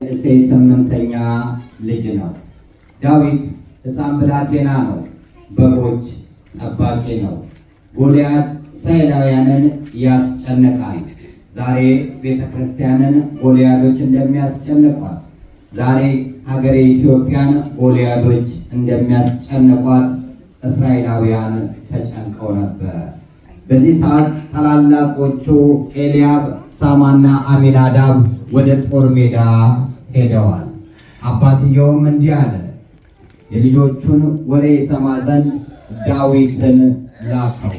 የእሴይ ስምንተኛ ልጅ ነው። ዳዊት ሕፃን ብላቴና ነው። በጎች ጠባቂ ነው። ጎልያድ እስራኤላውያንን ያስጨንቃል። ዛሬ ቤተ ክርስቲያንን ጎልያዶች እንደሚያስጨንቋት፣ ዛሬ ሀገሬ ኢትዮጵያን ጎልያዶች እንደሚያስጨንቋት እስራኤላውያን ተጨንቀው ነበረ። በዚህ ሰዓት ታላላቆቹ ኤልያብ፣ ሳማና አሚናዳብ ወደ ጦር ሜዳ ሄደዋል። አባትየውም እንዲህ አለ፣ የልጆቹን ወሬ ይሰማ ዘንድ ዳዊትን ላከው።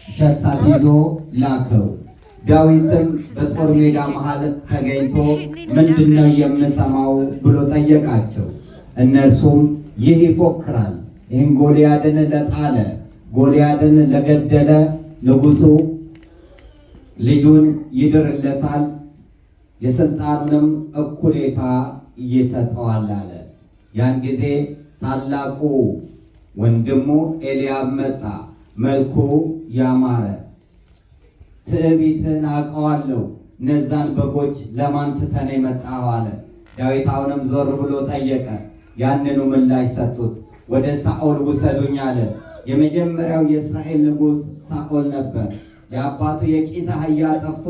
ሸታ ይዞ ላከው። ዳዊትም በጦር ሜዳ መሃል ተገኝቶ ምንድነው የምሰማው ብሎ ጠየቃቸው። እነርሱም ይህ ይፎክራል፣ ይህን ጎልያድን ለጣለ፣ ጎልያድን ለገደለ ንጉሡ ልጁን ይድርለታል፣ የስልጣኑንም እኩሌታ ይሰጠዋል አለ። ያን ጊዜ ታላቁ ወንድሙ ኤልያብ መጣ፣ መልኩ ያማረ፣ ትዕቢትን አውቀዋለሁ፣ እነዛን በጎች ለማን ትተህ ነው የመጣኸው አለ። ዳዊት አሁንም ዞር ብሎ ጠየቀ። ያንኑ ምላሽ ሰጡት። ወደ ሳኦል ውሰዱኝ አለ። የመጀመሪያው የእስራኤል ንጉሥ ሳኦል ነበር። የአባቱ የቂስ አህያ ጠፍቶ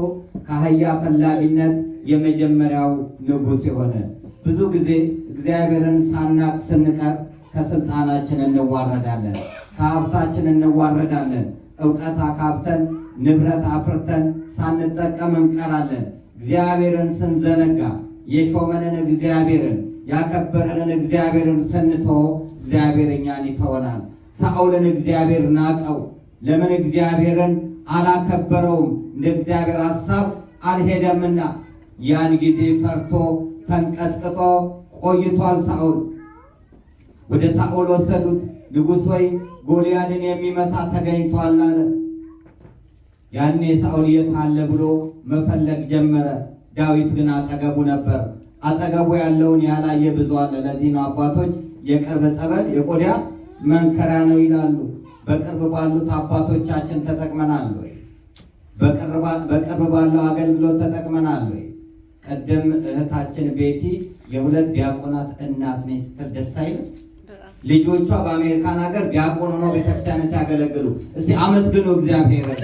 ከአህያ ፈላጊነት የመጀመሪያው ንጉሥ የሆነ። ብዙ ጊዜ እግዚአብሔርን ሳናቅ ስንቀር ከስልጣናችን እንዋረዳለን፣ ከሀብታችን እንዋረዳለን። እውቀት አካብተን ንብረት አፍርተን ሳንጠቀም እንቀራለን። እግዚአብሔርን ስንዘነጋ፣ የሾመንን እግዚአብሔርን፣ ያከበረንን እግዚአብሔርን ስንተወው እግዚአብሔር እኛን ይተወናል። ሳኦልን እግዚአብሔር ናቀው። ለምን? እግዚአብሔርን አላከበረውም፣ እንደ እግዚአብሔር ሐሳብ አልሄደምና። ያን ጊዜ ፈርቶ ተንቀጥቅጦ ቆይቷል ሳኦል። ወደ ሳኦል ወሰዱት። ንጉሥ ሆይ፣ ጎልያድን የሚመታ ተገኝቷል አለ። ያኔ ሳኦል የት አለ ብሎ መፈለግ ጀመረ። ዳዊት ግን አጠገቡ ነበር። አጠገቡ ያለውን ያላየ ብዙ አለ። ለዚህ ነው አባቶች የቅርብ ጸበል የቆዳ መንከሪያ ነው ይላሉ። በቅርብ ባሉት አባቶቻችን ተጠቅመናል ወይ? በቅርብ ባለው አገልግሎት ተጠቅመናል ወይ? ቅድም እህታችን ቤቲ የሁለት ዲያቆናት እናት ነኝ ስትል ደስ አይልም? ልጆቿ በአሜሪካን ሀገር ዲያቆን ሆነው ቤተክርስቲያንን ሲያገለግሉ፣ እስቲ አመስግኑ እግዚአብሔርን።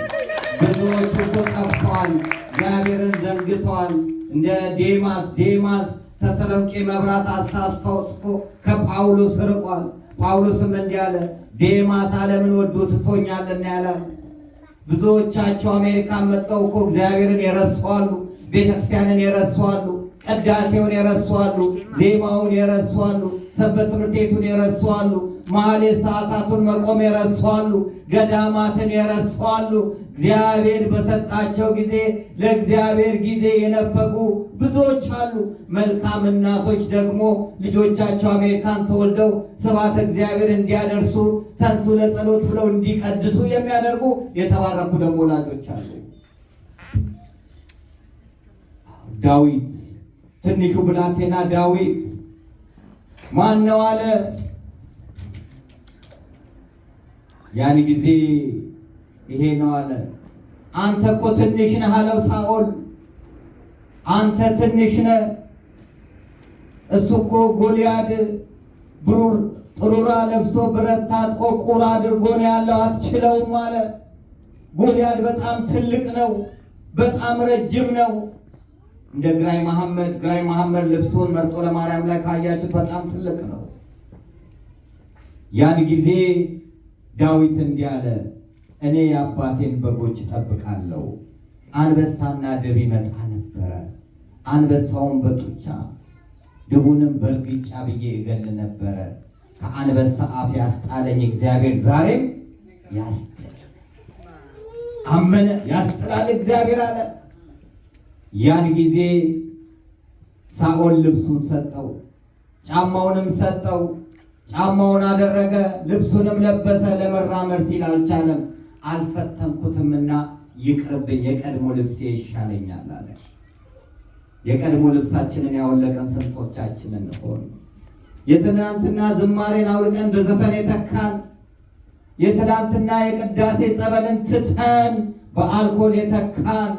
ብዙዎቹ እኮ ጠፍተዋል፣ እግዚአብሔርን ዘንግተዋል። እንደ ዴማስ፣ ዴማስ ተሰሎንቄ መብራት አሳስቶ ከጳውሎስ ርቋል። ጳውሎስም እንዲህ አለ፣ ዴማስ ዓለምን ወዶ ትቶኛልና ያላል። ብዙዎቻቸው አሜሪካን መጥተው እኮ እግዚአብሔርን የረሱ አሉ፣ ቤተክርስቲያንን የረሱ አሉ፣ ቅዳሴውን የረሱ አሉ፣ ዜማውን የረሱ አሉ፣ ሰንበት ትምህርት ቤቱን የረሱ አሉ፣ ማህሌት ሰዓታቱን መቆም የረሱ አሉ፣ ገዳማትን የረሱ አሉ። እግዚአብሔር በሰጣቸው ጊዜ ለእግዚአብሔር ጊዜ የነፈጉ ብዙዎች አሉ። መልካም እናቶች ደግሞ ልጆቻቸው አሜሪካን ተወልደው ስብሐተ እግዚአብሔር እንዲያደርሱ፣ ተንሱ ለጸሎት ብለው እንዲቀድሱ የሚያደርጉ የተባረኩ ደግሞ ወላጆች አሉ። ዳዊት፣ ትንሹ ብላቴና ዳዊት ማን ነው አለ። ያን ጊዜ ይሄ ነው አለ። አንተ እኮ ትንሽ ነህ አለው ሳኦል። አንተ ትንሽ ነህ። እሱ እኮ ጎልያድ ብሩር ጥሩራ ለብሶ ብረት ታጥቆ ቁር አድርጎ ነው ያለው፣ አትችለውም አለ። ጎልያድ በጣም ትልቅ ነው፣ በጣም ረጅም ነው። እንደ ግራኝ መሐመድ፣ ግራኝ መሐመድ ልብሱን መርጦ ለማርያም ላይ ካያችሁ በጣም ትልቅ ነው። ያን ጊዜ ዳዊት እንዲህ አለ፣ እኔ የአባቴን በጎች እጠብቃለሁ። አንበሳና ድብ ይመጣ ነበረ። አንበሳውን በጡጫ ድቡንም በእርግጫ ብዬ እገል ነበረ። ከአንበሳ አፍ ያስጣለኝ እግዚአብሔር ዛሬም ያስጥል። አመነ፣ ያስጥላል እግዚአብሔር አለ። ያን ጊዜ ሳኦል ልብሱን ሰጠው፣ ጫማውንም ሰጠው። ጫማውን አደረገ፣ ልብሱንም ለበሰ። ለመራመድ ሲል አልቻለም። አልፈተንኩትምና ይቅርብኝ፣ የቀድሞ ልብሴ ይሻለኛል አለ። የቀድሞ ልብሳችንን ያወለቀን ስንቶቻችንን ሆን? የትናንትና ዝማሬን አውልቀን በዘፈን የተካን፣ የትናንትና የቅዳሴ ጸበልን ትተን በአልኮል የተካን፣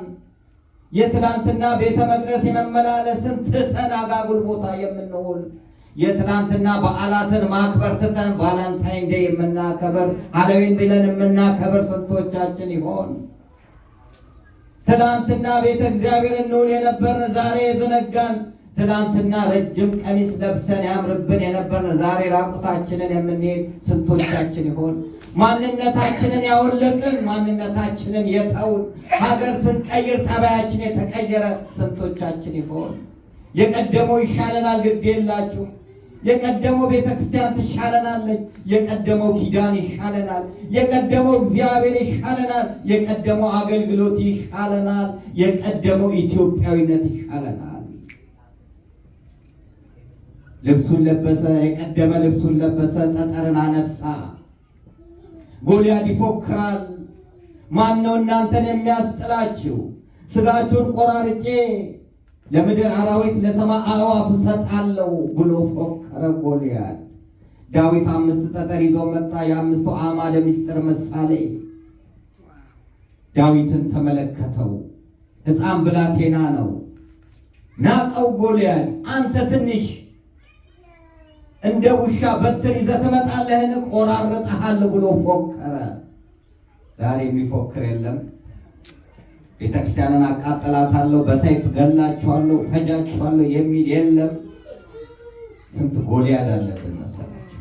የትላንትና ቤተ መቅደስ የመመላለስን ትተን አጋጉል ቦታ የምንውል፣ የትላንትና በዓላትን ማክበር ትተን Valentine Day የምናከብር፣ ሃሎዊን ብለን የምናከብር ስንቶቻችን ይሆን? ትላንትና ቤተ እግዚአብሔር እንውል የነበርን ዛሬ የዘነጋን፣ ትላንትና ረጅም ቀሚስ ለብሰን ያምርብን የነበርን ዛሬ ራቁታችንን የምንሄድ ስንቶቻችን ይሆን? ማንነታችንን ያወለቅን፣ ማንነታችንን የተውን፣ ሀገር ስንቀይር ጠባያችን የተቀየረ ስንቶቻችን ይሆን? የቀደመው ይሻለናል፣ ግድ የላችሁም። የቀደመው ቤተ ክርስቲያን ትሻለናለች። የቀደመው ኪዳን ይሻለናል። የቀደመው እግዚአብሔር ይሻለናል። የቀደመው አገልግሎት ይሻለናል። የቀደመው ኢትዮጵያዊነት ይሻለናል። ልብሱን ለበሰ፣ የቀደመ ልብሱን ለበሰ፣ ጠጠርን አነሳ። ጎልያድ ይፎክራል። ማን ነው እናንተን የሚያስጥላችሁ? ስጋችሁን ቆራርጬ ለምድር አራዊት ለሰማይ አዕዋፍ እሰጣለሁ ብሎ ፎከረ ጎልያድ። ዳዊት 5 ጠጠር ይዞ መጣ። የአምስቱ አዕማደ ምስጢር ምሳሌ። ዳዊትን ተመለከተው። ሕፃን ብላቴና ነው። ናቀው ጎልያድ። አንተ ትንሽ እንደ ውሻ በትር ይዘህ ትመጣለህን? ቆራርጠሃል ብሎ ፎከረ። ዛሬ የሚፎክር የለም። ቤተክርስቲያንን አቃጥላታለሁ፣ በሰይፍ ገላችኋለሁ፣ ፈጃችኋለሁ የሚል የለም። ስንት ጎልያድ አለብን መሰላችሁ?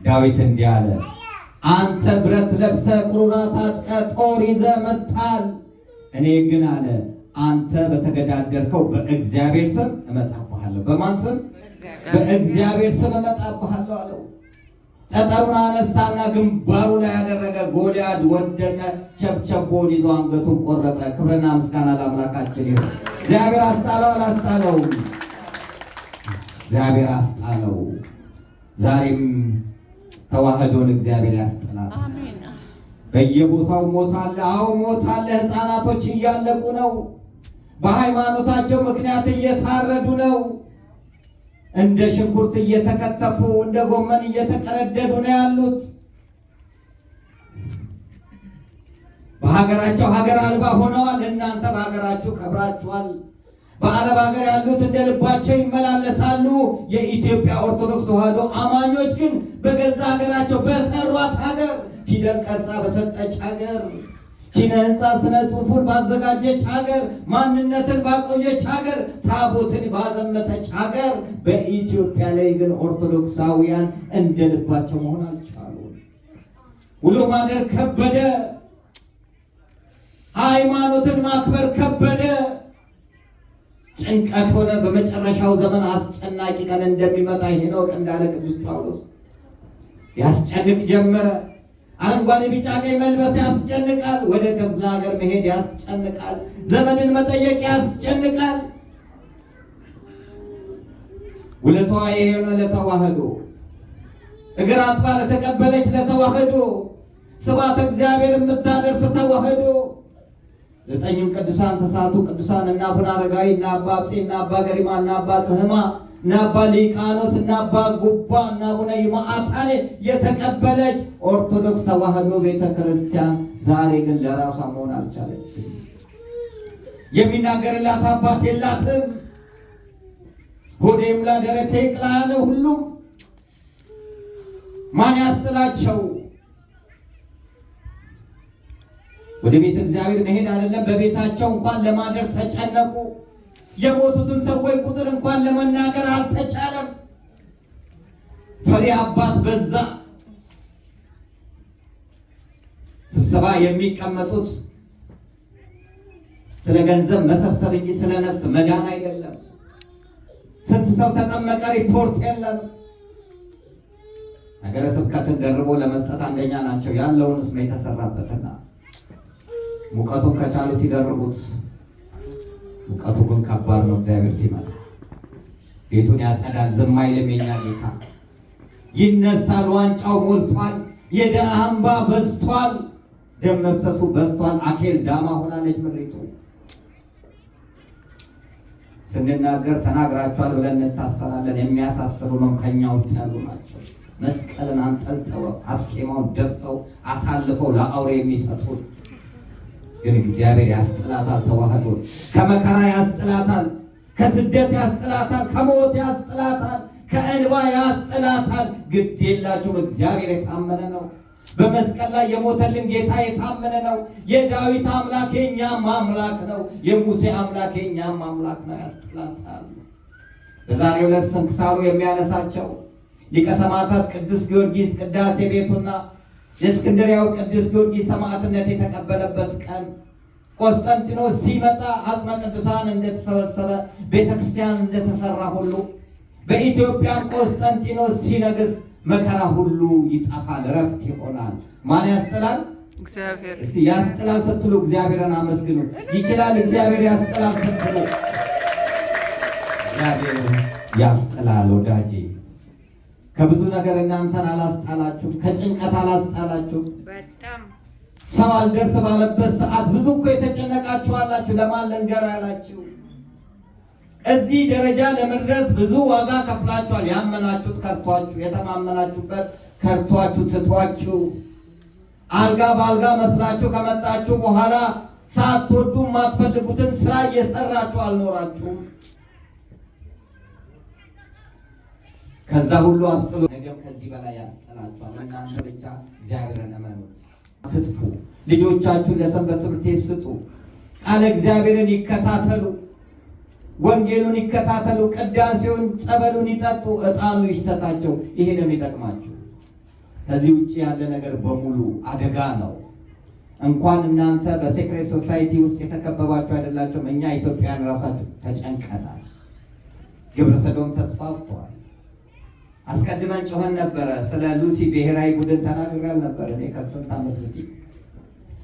ዳዊት እንዲህ አለ፣ አንተ ብረት ለብሰህ ቁሩራ ታጥቀህ ጦር ይዘህ መጥተሃል። እኔ ግን አለ አንተ በተገዳደርከው በእግዚአብሔር ስም እመጣብሃለሁ። በማን ስም? በእግዚአብሔር ስም እመጣብሃለሁ አለው። ጠጠሩን አነሳና ግንባሩ ላይ ያደረገ። ጎልያድ ወደቀ። ቸብቸቦን ይዞ አንገቱን ቆረጠ። ክብርና ምስጋና ለአምላካችን ይሁን። እግዚአብሔር አስጣለው አላስጣለው? እግዚአብሔር አስጣለው። ዛሬም ተዋህዶን እግዚአብሔር ያስጥላል። በየቦታው ሞት አለ። አዎ ሞት አለ። ሕፃናቶች እያለቁ ነው። በሃይማኖታቸው ምክንያት እየታረዱ ነው። እንደ ሽንኩርት እየተከተፉ እንደ ጎመን እየተቀረደዱ ነው ያሉት። በሀገራቸው ሀገር አልባ ሆነዋል። እናንተ በሀገራችሁ ከብራችኋል። በአረብ ሀገር ያሉት እንደ ልባቸው ይመላለሳሉ። የኢትዮጵያ ኦርቶዶክስ ተዋሕዶ አማኞች ግን በገዛ ሀገራቸው በሰሯት ሀገር፣ ፊደል ቀርጻ በሰጠች ሀገር፣ ኪነ ሕንፃ ስነ ጽሑፉን ባዘጋጀች ሀገር፣ ማንነትን ባቆየች ሀገር፣ ታቦትን ባዘመተች ሀገር፣ በኢትዮጵያ ላይ ግን ኦርቶዶክሳውያን እንደ ልባቸው መሆን አልቻሉም። ውሎ ማደር ከበደ። ሃይማኖትን ማክበር ከበደ። ጭንቀት ሆነ። በመጨረሻው ዘመን አስጨናቂ ቀን እንደሚመጣ ሄኖክ እንዳለ ቅዱስ ጳውሎስ ያስጨንቅ ጀመረ። አረንጓዴ ቢጫ ቀይ መልበስ ያስጨንቃል። ወደ ክፍለ ሀገር መሄድ ያስጨንቃል። ዘመንን መጠየቅ ያስጨንቃል። ውለታዋ የሆነ ለተዋህዶ፣ እግር አጥባ ለተቀበለች ለተዋህዶ፣ ስብሐተ እግዚአብሔር የምታደርስ ተዋህዶ፣ ዘጠኙን ቅዱሳን ተሳቱ ቅዱሳን እና አቡነ አረጋዊ እና አባ አብፄ እና አባ ገሪማ እና አባ ጽህማ እና አባ ሊቃኖስ እና አባ ጉባ እና አቡነ ይምአታኔ የተቀበለች ኦርቶዶክስ ተዋህዶ ቤተክርስቲያን ዛሬ ግን ለራሷ መሆን አልቻለችም። የሚናገርላት አባት የላትም። ሆዴ ይሙላ ደረቴ ይቅላ ያለ ሁሉም ማን ያስጥላቸው? ወደ ቤተ እግዚአብሔር መሄድ አይደለም በቤታቸው እንኳን ለማደር ተጨነቁ። የሞቱትን ሰዎች ቁጥር እንኳን ለመናገር አልተቻለም። ፈሪ አባት በዛ። ስብሰባ የሚቀመጡት ስለ ገንዘብ መሰብሰብ እንጂ ስለ ነፍስ መዳን አይደለም። ስንት ሰው ተጠመቀ ሪፖርት የለም። ሀገረ ስብከትን ደርቦ ለመስጠት አንደኛ ናቸው። ያለውንስ የተሰራበትና ሙቀቱን ከቻሉት ይደርቡት። ሙቀቱ ግን ከባድ ነው። እግዚአብሔር ሲመጣ ቤቱን ያጸዳል። ዝም አይልም። የኛ ጌታ ይነሳል። ዋንጫው ሞልቷል። የደሃ እንባ በዝቷል። ደም መፍሰሱ በዝቷል። አኬል ዳማ ሆናለች ምድሪቱ። ስንናገር ተናግራችኋል ብለን እንታሰራለን። የሚያሳስሩንም ከኛ ውስጥ ያሉ ናቸው። መስቀልን አንጠልጥለው አስኬማውን ደፍተው አሳልፈው ለአውሬ የሚሰጡት ግን እግዚአብሔር ያስጥላታል። ተዋህዶን ከመከራ ያስጥላታል፣ ከስደት ያስጥላታል፣ ከሞት ያስጥላታል፣ ከእንባ ያስጥላታል። ግድ የላችሁም፣ እግዚአብሔር የታመነ ነው። በመስቀል ላይ የሞተልን ጌታ የታመነ ነው። የዳዊት አምላክ የኛም አምላክ ነው። የሙሴ አምላክ የኛም አምላክ ነው። ያስጥላታል። በዛሬው ዕለት ስንክሳሩ የሚያነሳቸው ሊቀ ሰማዕታት ቅዱስ ጊዮርጊስ ቅዳሴ ቤቱና የእስክንድርያው ቅዱስ ጊዮርጊስ ሰማዕትነት የተቀበለበት ቀን፣ ቆስጠንጢኖስ ሲመጣ አጽመ ቅዱሳን እንደተሰበሰበ፣ ቤተ ክርስቲያን እንደተሰራ ሁሉ በኢትዮጵያም ቆስጠንጢኖስ ሲነግስ መከራ ሁሉ ይጠፋል፣ ረፍት ይሆናል። ማን ያስጥላል? እግዚአብሔር። እስቲ ያስጥላል ስትሉ እግዚአብሔርን አመስግኑ። ይችላል እግዚአብሔር ያስጥላል ስትሉ፣ እግዚአብሔር ያስጥላል። ወዳጄ፣ ከብዙ ነገር እናንተን አላስጣላችሁም፣ ከጭንቀት አላስጣላችሁም። በጣም። ሰው አልደርስ ባለበት ሰዓት ብዙ እኮ የተጨነቃችሁ አላችሁ። ለማን ልንገር ያላችሁ፣ እዚህ ደረጃ ለመድረስ ብዙ ዋጋ ከፍላችኋል። ያመናችሁት ከርቷችሁ፣ የተማመናችሁበት ከርቷችሁ፣ ትቷችሁ፣ አልጋ በአልጋ መስላችሁ ከመጣችሁ በኋላ ሳትወዱ የማትፈልጉትን ስራ እየሰራችሁ አልኖራችሁም። ከዛ ሁሉ አስጥሎ ነገም ከዚህ በላይ ያስጥላችኋል። እናንተ ብቻ እግዚአብሔርን እመኑት፣ አትጥፉ። ልጆቻችሁን ለሰንበት ትምህርት ቤት ስጡ። ቃለ እግዚአብሔርን ይከታተሉ፣ ወንጌሉን ይከታተሉ፣ ቅዳሴውን፣ ጸበሉን ይጠጡ፣ ዕጣኑ ይሽተታቸው። ይሄ ነው የሚጠቅማችሁ። ከዚህ ውጭ ያለ ነገር በሙሉ አደጋ ነው። እንኳን እናንተ በ secret society ውስጥ የተከበባችሁ አይደላችሁም። እኛ ኢትዮጵያውያን ራሳችሁ ተጨንቀናል። ግብረ ሰዶም ተስፋፍቷል። አስቀድመን ጮኸን ነበረ። ስለ ሉሲ ብሔራዊ ቡድን ተናግሬያለሁ ነበር እኔ ከስንት ዓመት በፊት።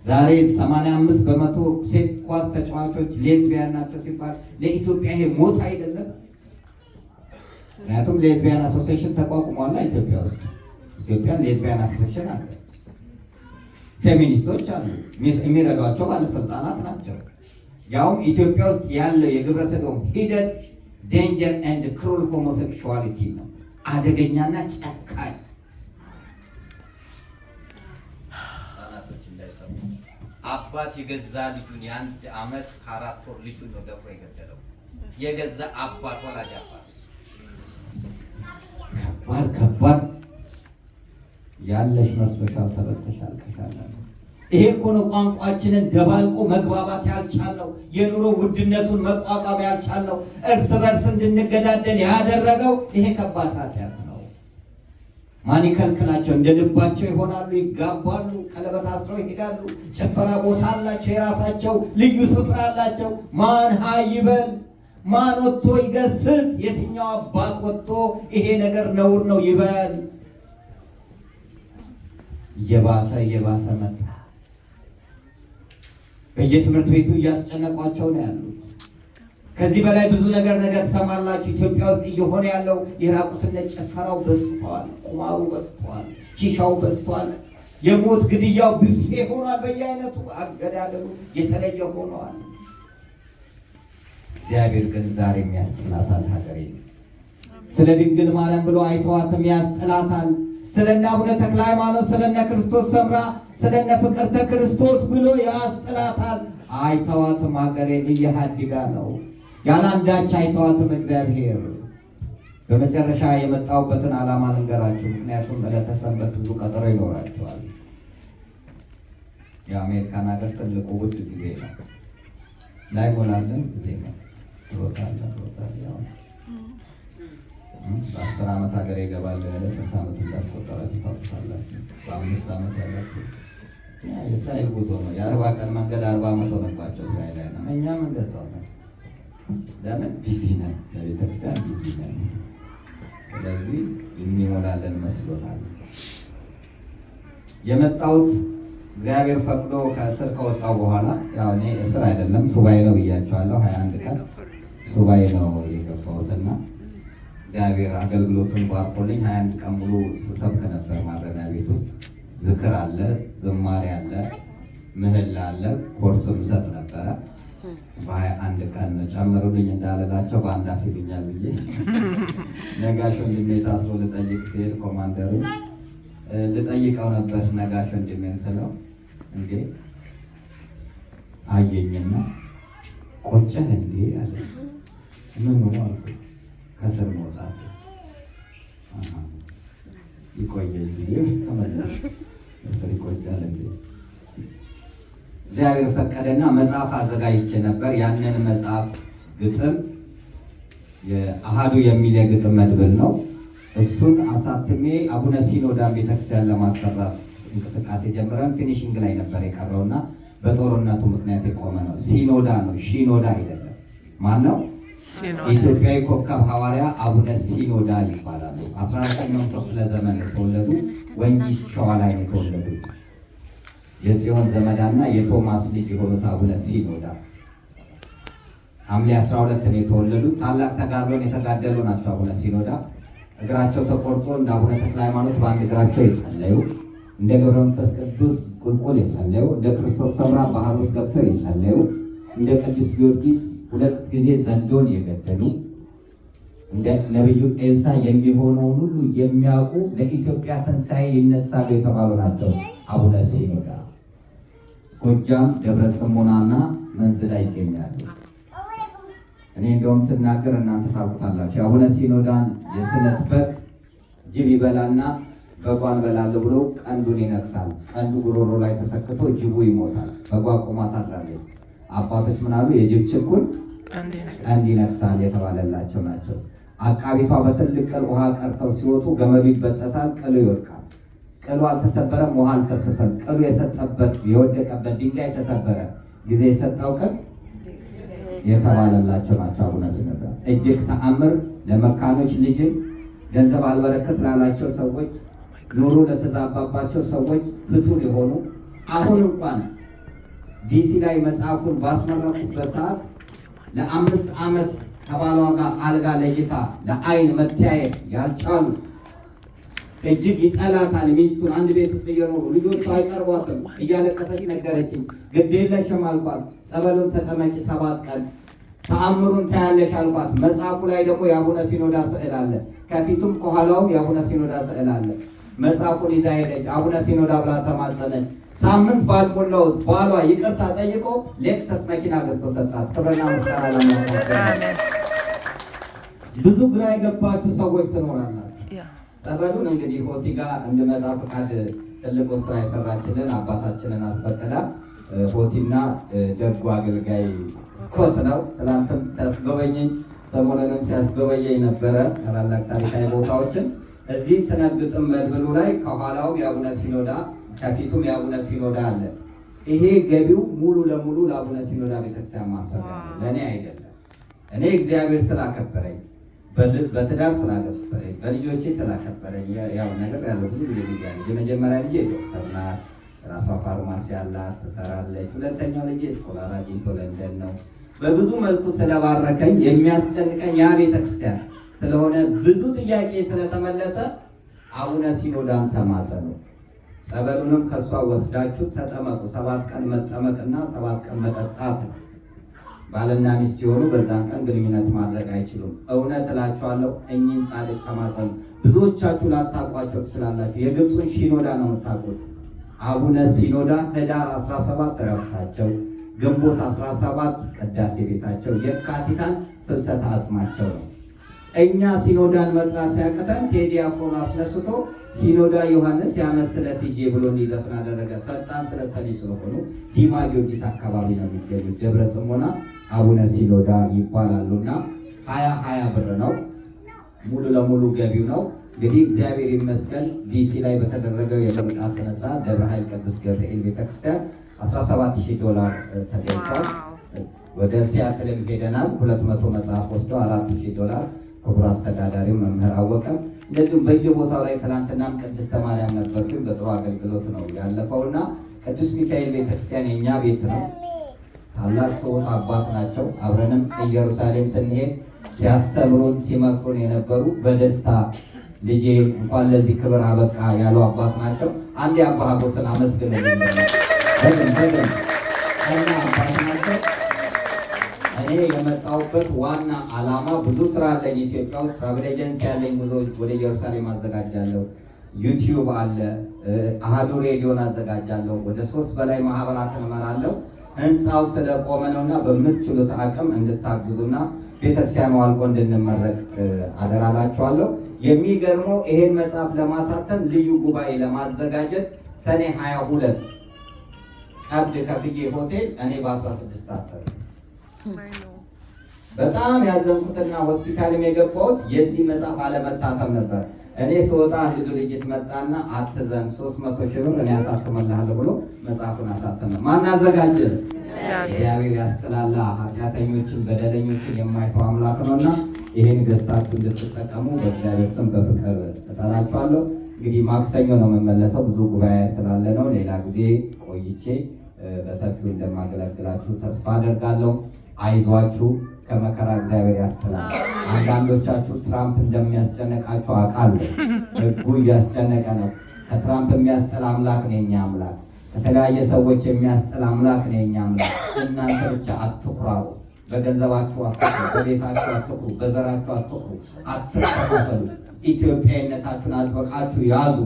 ዛሬ 85% ሴት ኳስ ተጫዋቾች ሌዝቢያን ናቸው ሲባል ለኢትዮጵያ ይሄ ሞት አይደለም? ምክንያቱም lesbian association ተቋቁሟል ኢትዮጵያ ውስጥ። ኢትዮጵያ lesbian association አለ። ፌሚኒስቶች አሉ፣ የሚረዷቸው ባለስልጣናት ናቸው። ያውም ኢትዮጵያ ውስጥ ያለው የግብረ ሰዶም ሂደት danger and cruel homosexuality ነው። አደገኛና ጨካኝ፣ ህጻናቶች እንዳይሰሙ፣ አባት የገዛ ልጁን፣ የ1 ዓመት ከ4 ወር ልጁን ነው ደፍሮ የገደለው። የገዛ አባት፣ ወላጅ አባት። ከባድ ከባድ ያለሽ መስሎሻል፣ ተበልተሻል፣ አልቀሻል። ይሄ እኮ ነው ቋንቋችንን ደባልቆ መግባባት ያልቻልነው፣ የኑሮ ውድነቱን መቋቋም ያልቻልነው፣ እርስ በርስ እንድንገዳደል ያደረገው ይሄ ከባድ ኃጢአት ነው። ማን ይከልክላቸው? እንደ ልባቸው ይሆናሉ፣ ይጋባሉ፣ ቀለበት አስረው ይሄዳሉ። ጭፈራ ቦታ አላቸው፣ የራሳቸው ልዩ ስፍራ አላቸው። ማን ሀይ ይበል? ማን ወጥቶ ይገስጽ? የትኛው አባት ወጥቶ ይሄ ነገር ነውር ነው ይበል? እየባሰ እየባሰ መጣ። በየትምህርት ቤቱ እያስጨነቋቸው ነው ያሉት። ከዚህ በላይ ብዙ ነገር ትሰማላችሁ። ኢትዮጵያ ውስጥ እየሆነ ያለው የራቁትነት ጭፈራው በዝቷል፣ ቁማሩ በዝቷል፣ ሺሻው በዝቷል፣ የሞት ግድያው ብፌ ሆኗል። በየአይነቱ አገዳደሉ የተለየ ሆኗል። እግዚአብሔር ግን ዛሬም ያስጥላታል ሀገሬ። ስለ ድንግል ማርያም ብሎ አይተዋትም፣ ያስጥላታል። ስለነ አቡነ ተክለ ሃይማኖት፣ ስለነ ክርስቶስ ሰምራ፣ ስለነ ፍቅርተ ክርስቶስ ብሎ ያስጥላታል። አይተዋትም ሀገሬን፣ እየሃዲጋ ነው ያለ አንዳች አይተዋትም እግዚአብሔር። በመጨረሻ የመጣሁበትን ዓላማ ልንገራችሁ። ምክንያቱም ዕለተ ሰንበት ብዙ ቀጠሮ ይኖራቸዋል። የአሜሪካን ሀገር ትልቁ ውድ ጊዜ ነው። ላይሞላልን ጊዜ ነው። ሮታለ ሮታለ ያው በ10 ዓመት ሀገር ይገባል ያለ ስንት ዓመት እንዳስቆጠራችሁ ታውቁታላችሁ። በ5 ዓመት ያላችሁ የእስራኤል ጉዞ ነው። የ40 ቀን መንገድ 40 ዓመት ሆነባቸው እስራኤላውያን። እኛም እንደዛው ነው። ለምን busy ነን፣ ለቤተክርስቲያን busy ነን። ስለዚህ የሚሞላለን መስሎናል። የመጣሁት እግዚአብሔር ፈቅዶ ከእስር ከወጣው በኋላ፣ ያው እኔ እስር አይደለም ሱባኤ ነው ብያቸዋለሁ። 21 ቀን ሱባኤ ነው የገባሁትና እግዚአብሔር አገልግሎቱን ባርኮልኝ 21 ቀን ሙሉ ስሰብክ ነበር። ማረሚያ ቤት ውስጥ ዝክር አለ፣ ዝማሬ አለ፣ ምህላ አለ፣ ኮርስም እሰጥ ነበረ። በ21 ቀን ጨምሩልኝ እንዳልላቸው በአንድ አፍ ይሉኛል ብዬ ነጋሽ ወንድሜ ታስሮ ልጠይቅ ሲሄድ ኮማንደሩ ልጠይቀው ነበር። ነጋሽ ወንድሜን ስለው እንዴ አየኝና ቆጨህ እንዴ አለ። ምኑ አልኩት። ከስር መውጣት። ይቆየኝ ብዬ ተመለስ። እስር ይቆጫል እንዴ? እግዚአብሔር ፈቀደና መጽሐፍ አዘጋጅቼ ነበር። ያንን መጽሐፍ ግጥም የአሃዱ የሚል የግጥም መድብል ነው። እሱን አሳትሜ አቡነ ሲኖዳን ቤተክርስቲያን ለማሰራት እንቅስቃሴ ጀምረን finishing ላይ ነበር የቀረውና በጦርነቱ ምክንያት የቆመ ነው። ሲኖዳ ነው፣ ሺኖዳ አይደለም። ማን ነው? ኢትዮጵያዊ ኮከብ ሐዋርያ አቡነ ሲኖዳ ይባላሉ። 19ኛው ክፍለ ዘመን የተወለዱ፣ ወንጂ ሸዋ ላይ ነው የተወለዱት። የጽዮን ዘመዳና የቶማስ ልጅ የሆኑት አቡነ ሲኖዳ ሐምሌ 12 ነው የተወለዱት። ታላቅ ተጋድሎን የተጋደሉ ናቸው። አቡነ ሲኖዳ እግራቸው ተቆርጦ እንደ አቡነ ተክለ ሃይማኖት በአንድ እግራቸው የጸለዩ፣ እንደ ገብረ መንፈስ ቅዱስ ቁልቁል የጸለዩ፣ እንደ ክርስቶስ ሰምራ ባህር ውስጥ ገብተው የጸለዩ፣ እንደ ቅዱስ ጊዮርጊስ ሁለት ጊዜ ዘንዶን የገደሉ፣ እንደ ነቢዩ ኤልሳ የሚሆነውን ሁሉ የሚያውቁ፣ ለኢትዮጵያ ትንሣኤ ይነሳሉ የተባሉ ናቸው። አቡነ ሲኖዳ ጎጃም ደብረ ጽሙናና መንዝ ላይ ይገኛሉ። እኔ እንደውም ስናገር እናንተ ታውቁታላችሁ። አቡነ ሲኖዳን የስለት በግ ጅብ ይበላና በጓን በላለሁ ብሎ ቀንዱን ይነክሳል። ቀንዱ ጉሮሮ ላይ ተሰክቶ ጅቡ ይሞታል። በጓ ቆማ ታድራለች። አባቶች ምን አሉ? የጅብ ችኩል ቀንድ ይነክሳል የተባለላቸው ናቸው። አቃቢቷ በትልቅ ቅል ውሃ ቀርተው ሲወጡ ገመዱ ይበጠሳል፣ ቅሉ ይወድቃል። ቅሉ አልተሰበረም፣ ውሃ አልፈሰሰም። ቅሉ የሰጠበት የወደቀበት ድንጋይ ተሰበረ። ጊዜ የሰጠው ቅል የተባለላቸው ናቸው። አቡነ ሲኖዳ እጅግ ተአምር ለመካኖች ልጅን፣ ገንዘብ አልበረከት ላላቸው ሰዎች፣ ኑሮ ለተዛባባቸው ሰዎች ፍቱን የሆኑ፣ አሁን እንኳን ዲሲ ላይ መጽሐፉን ባስመረኩበት ሰዓት ለ5 ዓመት ከባሏ ጋር አልጋ ለይታ ለአይን መተያየት ያልቻሉ፣ እጅግ ይጠላታል ሚስቱን። አንድ ቤት ውስጥ እየኖሩ ልጆቹ አይቀርቧትም። እያለቀሰች ነገረችኝ። ግዴለሽም አልኳት። ጸበሉን ተጠመቂ 7 ቀን ተአምሩን ታያለሽ አልኳት። መጽሐፉ ላይ ደግሞ የአቡነ ሲኖዳ ስዕል አለ። ከፊቱም ከኋላውም የአቡነ ሲኖዳ ስዕል አለ። መጽሐፉን ይዛ ሄደች። አቡነ ሲኖዳ ብላ ተማጸነች። ሳምንት ባልሞላ ውስጥ ባሏ ይቅርታ ጠይቆ ሌክሰስ መኪና ገዝቶ ሰጣት። ክብርና ምስጋና ለአምላካችን። ብዙ ግራ የገባችሁ ሰዎች ትኖራላችሁ። ጸበሉን እንግዲህ ሆቲ ጋር እንድመጣ ፈቃድ ትልቁን ስራ የሰራችልን አባታችንን አስፈቅዳ ሆቲና ደጉ አገልጋይ ስኮት ነው። ትናንትም ሲያስጎበኘኝ ሰሞኑንም ሲያስጎበኘኝ ነበረ ታላላቅ ታሪካዊ ቦታዎችን። እዚህ ስነ ግጥም መድብሉ ላይ ከኋላውም የአቡነ ሲኖዳ ከፊቱም የአቡነ ሲኖዳ አለ። ይሄ ገቢው ሙሉ ለሙሉ ለአቡነ ሲኖዳ ቤተክርስቲያን ማሰሪያ ነው፣ ለእኔ አይደለም። እኔ እግዚአብሔር ስላከበረኝ፣ በትዳር ስላከበረኝ፣ በልጆቼ ስላከበረኝ፣ ያው ነገር ያለው ብዙ ጊዜ ሚዲያ የመጀመሪያ ልጄ ዶክተር ናት፣ ራሷ ፋርማሲ ያላት ትሰራለች። ሁለተኛው ልጄ scholar አግኝቶ ለንደን ነው። በብዙ መልኩ ስለባረከኝ የሚያስጨንቀኝ ያ ቤተክርስቲያን ስለሆነ ብዙ ጥያቄ ስለተመለሰ አቡነ ሲኖዳን ተማጸኑ። ጸበሉንም ከእሷ ወስዳችሁ ተጠመቁ። 7 ቀን መጠመቅና 7 ቀን መጠጣት ነው። ባልና ሚስት የሆኑ በዛን ቀን ግንኙነት ማድረግ አይችሉም። እውነት እላችኋለሁ እኚህን ጻድቅ ተማጸኑ። ብዙዎቻችሁ ላታውቋቸው ትችላላችሁ። የግብፁን ሺኖዳ ነው የምታውቁት። አቡነ ሲኖዳ ህዳር 17 እረፍታቸው፣ ግንቦት 17 ቅዳሴ ቤታቸው፣ የካቲታን ፍልሰተ አጽማቸው ነው። እኛ ሲኖዳን መጥራት ሲያቅተን ቴዲ አፍሮን አስነስቶ ሲኖዳ ዮሐንስ የዓመት ስለት ይዤ ብሎ እንዲዘፍን አደረገ። ፈጣን ስለት ሰሚ ስለሆኑ ዲማ ጊዮርጊስ አካባቢ ነው የሚገኙት። ደብረ ጽሞና አቡነ ሲኖዳ ይባላሉና 20 20 ብር ነው፣ ሙሉ ለሙሉ ገቢው ነው። እንግዲህ እግዚአብሔር ይመስገን ዲሲ ላይ በተደረገው የምርቃት ስነስርዓት ደብረ ኃይል ቅዱስ ገብርኤል ቤተክርስቲያን 17,000 ዶላር ተገኝቷል። ወደ ሲያትልም ሄደናል። 200 መጽሐፍ ወስዶ 4,000 ዶላር ክቡር አስተዳዳሪው መምህር አወቀም፣ እንደዚሁም በየቦታው ላይ ትናንትናም ቅድስተ ማርያም ነበርኩኝ። በጥሩ አገልግሎት ነው ያለፈውና ቅዱስ ሚካኤል ቤተክርስቲያን የእኛ ቤት ነው። ታላቅ ትሑት አባት ናቸው። አብረንም ኢየሩሳሌም ስንሄድ ሲያስተምሩን ሲመክሩን የነበሩ፣ በደስታ ልጄ እንኳን ለዚህ ክብር አበቃ ያሉ አባት ናቸው። አንድ የአባ ሀጎስን አመስግኑልኝ። በደንብ በደንብ እና አባት ናቸው። እኔ የመጣሁበት ዋና ዓላማ ብዙ ስራ አለኝ። ኢትዮጵያ ውስጥ travel agency ያለኝ፣ ጉዞ ወደ ኢየሩሳሌም አዘጋጃለሁ። YouTube አለ፣ አሃዱ ሬዲዮን አዘጋጃለሁ። ወደ ሶስት በላይ ማህበራትን እመራለሁ። ህንፃው ስለቆመ ነውና በምትችሉት አቅም እንድታግዙና ቤተክርስቲያኑ አልቆ እንድንመረቅ አደራላችኋለሁ። የሚገርመው ይሄን መጽሐፍ ለማሳተም ልዩ ጉባኤ ለማዘጋጀት ሰኔ 22 ቀብድ ከፍዬ ሆቴል እኔ በ16 ታሰር። በጣም ያዘንኩትና ሆስፒታልም የገባሁት የዚህ መጽሐፍ አለመታተም ነበር። እኔ ስወጣ አንድ ድርጅት መጣና አትዘን፣ 300,000 ብር እኔ አሳትመልሃለሁ ብሎ መጽሐፉን አሳተመ። ማን አዘጋጀ? እግዚአብሔር ያስጥላላ። ኃጢአተኞችን በደለኞችን የማይተው አምላክ ነውና ይሄን ገዝታችሁ እንድትጠቀሙ በእግዚአብሔር ስም በፍቅር እጠራችኋለሁ። እንግዲህ ማክሰኞ ነው የምመለሰው፣ ብዙ ጉባኤ ስላለ ነው። ሌላ ጊዜ ቆይቼ በሰፊው እንደማገለግላችሁ ተስፋ አደርጋለሁ። አይዟችሁ፣ ከመከራ እግዚአብሔር ያስጥላል። አንዳንዶቻችሁ ትራምፕ እንደሚያስጨነቃችሁ አውቃለሁ። ሕጉ እያስጨነቀ ነው። ከትራምፕ የሚያስጥል አምላክ ነው የኛ አምላክ። ከተለያየ ሰዎች የሚያስጥል አምላክ ነው የኛ አምላክ። እናንተ ብቻ አትኩራሩ። በገንዘባችሁ አትኩሩ፣ በቤታችሁ አትኩሩ፣ በዘራችሁ አትኩሩ፣ አትከፋፈሉ። ኢትዮጵያዊነታችሁን አጥብቃችሁ ያዙ።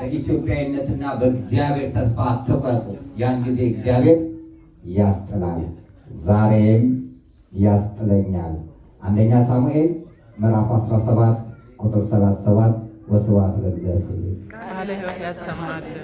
በኢትዮጵያዊነትና በእግዚአብሔር ተስፋ አትቁረጡ። ያን ጊዜ እግዚአብሔር ያስጥላል። ዛሬም ያስጥለኛል። አንደኛ ሳሙኤል ምዕራፍ 17 ቁጥር 37። ወስብሐት ለእግዚአብሔር። ቃለ ሕይወት ያሰማልን።